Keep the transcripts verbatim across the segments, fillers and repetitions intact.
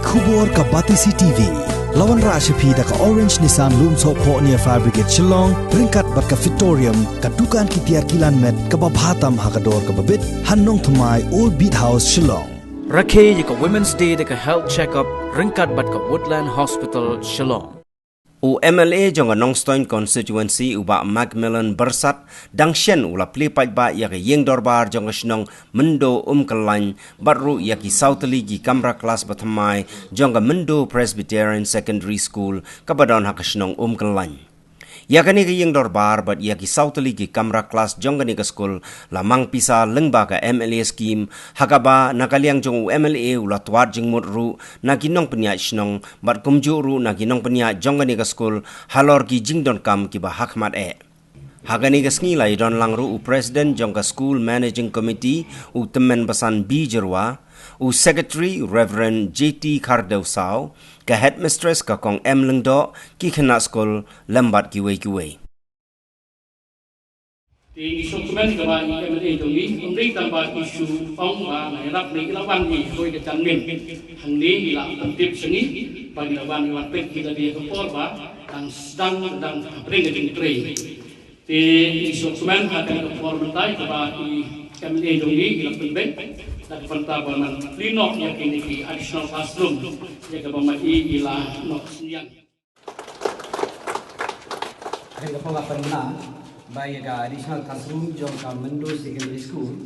Khubor ka Batesi T V. La wanrah sha phi da ka Orange Nissan Lumsohphoh near Fire Brigade Shillong, ryngkat bad ka Fitorium, ka dukan ki tiar kilan met kaba bha tam ha ka dor kaba bit, ha Nongthymmai, Old Beat House, Shillong. Rakhe ïa ka Women's Day da ka health check-up ryngkat bad ka Woodland Hospital, Shillong. U M L A jong ka Nongstoiñ Constituency, u Bah Macmillan Byrsat, dang shen u la plie paidbah ïa ka ïing dorbar jong ka shnong Myndo Umkyllaiñ, bad ruh ïa ki saw tylli ki kamra klas ba thymmai jong ka Myndo Presbyterian Secondary School kaba don ha ka shnong Umkyllaiñ. Ïa kane ka ïing dorbar bad ïa ki saw tylli ki kamra klas jong kane ka skul la mang pisa lyngba ka M L A scheme, ha kaba na ka liang jong u M L A u la twad jingmut ruh na ki nongpynïaid shnong bad kumjuh ruh na ki nongpynïaid jong kane ka skul halor ki jingdonkam kiba hakhmat eh. Ha kane ka sngi la ïadon lang ruh u President jong ka School Managing Committee, u Tymmen Basan B Jyrwa, u Secretary Reverend J T Khardewsaw, ka Headmistress ka Kong M Lyngdoh, ki khynnah skul lem bad kiwei kiwei. Te ngi sngewkmen kaba i M L A jong ngi, ym dei tang ba i shu ong ba nga ïarap ne i la wan i hoi ka janmiet. Hangne i la pyntip sha ngi ba i la wan, i wan peit i la dei ka por ba dang sdang dang hapdeng ka jingtrei. Te ngi sngewkmen ha kane ka por mynta kaba i M L A jong ngi i la pynbeit da ka bynta ba man plie noh ïa kine ki additional classroom ïa kaba ma i i la noh synñiang. Ka pynbna ba ïa ka additional classroom jong ka Myndo Secondary School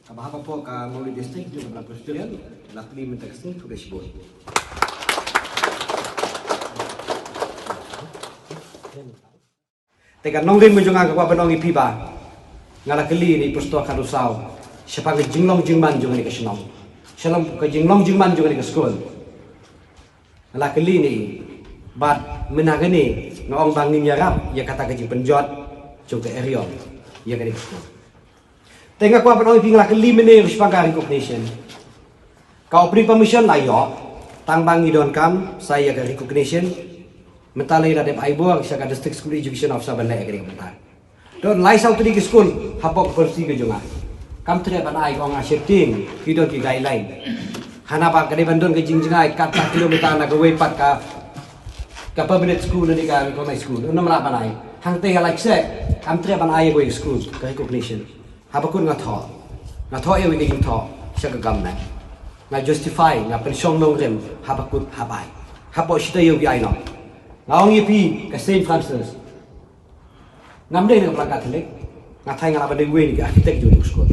kaba hap hapoh ka Mawlai District jong ka Presbyterian la plie mynta ka sngi, khublei shibun. Te ka nongrim jong nga ka kwah ban ong ïa phi ba nga la kylli ïa i Pastor Khardewsaw shaphang ka jinglong jingman jong kane ka shnong, shaphang ka jinglong jingman jong kane ka skul. Nga la kylli ïa i, bad mynta kane nga ong ba ngin ïarap ïa kata ka jingpynjot jong ka Eriong ïa kane ka skul. Te nga kwah ban ong ïa phi, nga la kylli mynne shaphang ka recognition. Ka opening permission la ïoh, tang ba ngi donkam sa ïa ka recognition. Mynta la dep ai bor sha ka District School Education Officer ban leh ïa ka dei ka bynta. Don lai saw tylli ki skul hapoh ka constituency ka jong nga. Kam treh ban ai, ong nga sheptieng, ki don ki guideline. Hana ba ka dei ban don ka jingjngai kat kat kilometer na kawei pat ka, ka permanent school ne ka recognized school. Ym lah ban ai. Hangta ïa lai seh kam treh ban ai ïa kawei ka skul ka recognition. Haba kut nga thoh, nga thoh ïa kawei ka jingthoh sha ka government. Nga justify, nga pynshong nongrim, haba kut hap ai. Hapoh shi taïew ki ai noh. Nga ong ïa phi ka Saint Francis, ngam dei na ka Plang Katholik. Nga tharai nga lah ban dei uwei na ki architect jong ka skul.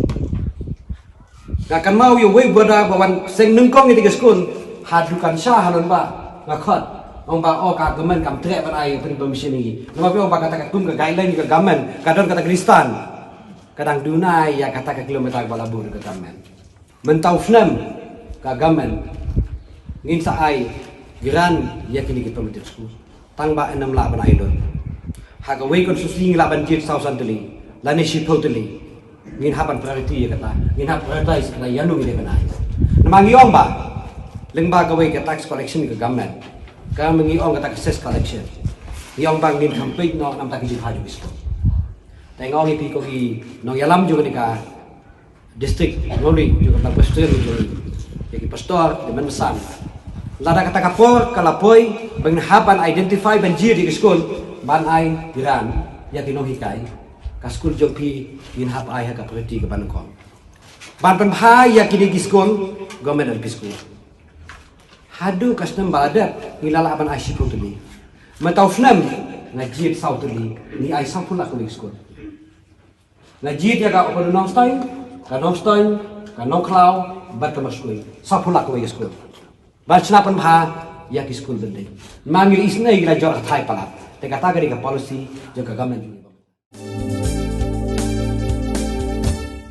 Nga kynmaw ïa uwei u brother ba wan seng nyngkong ïa ka skul ha dukan sha ha Nongbah. Nga khot, ong ba, oh, ka government kam treh ban ai permission ïa ngi. Namar ba ong ba kata ka kum ka guideline ka government ka don kata ka distance. Ka dang duna ïa kata ka kilometer ba la buh da ka government. Mynta u snem ka government ngin sa ai grant ïa kine ki permitted school. Tang ba ym lah ban ai lut. Ha kawei constituency ngi lah ban jied saw san tylli lane shiphew tylli. Ngin hap ban priority ïa kata, ngin hap prioritize kata ïano ngi dei ban ai. Namar ngi ong ba lyngba kawei ka tax collection ka government, ka ngi ong kata ka cess collection. Ngi ong ba ngin compete noh namar ka jingkha jong ki skul. Te nga ong ïa phi ko ki nongïalam jong kane ka district, Mawlai, jong ka Presbyterian jong ngi, ïa ki pastor, ïa ki mynsan. Lada kata ka por ka la poi ba ngin hap ban identify, ban jied ïa ki skul ban ai grant ïa ki nonghikai, ka skul jong phi ngin hap ai ha ka priority kaba nyngkong. Ban pynbha ïa kine ki skul, government L P school. Haduh ka snem ba la dep ngi la lah ban ai shiphew tylli. Mynta u snem nga jied saw tylli, ngi ai sawphew lak kawei ka skul. Nga jied ïa ka Upper Nongstoiñ, ka Nongstoiñ, ka Nongkhlaw bad ka Mawshkuir. Sawphew lak kawei ka skul. Ban shna pynbha ïa ki skul building. Ma ngi la isynei, ngi la jot ha thaiñ palat. Te kata ka dei ka policy jong ka government.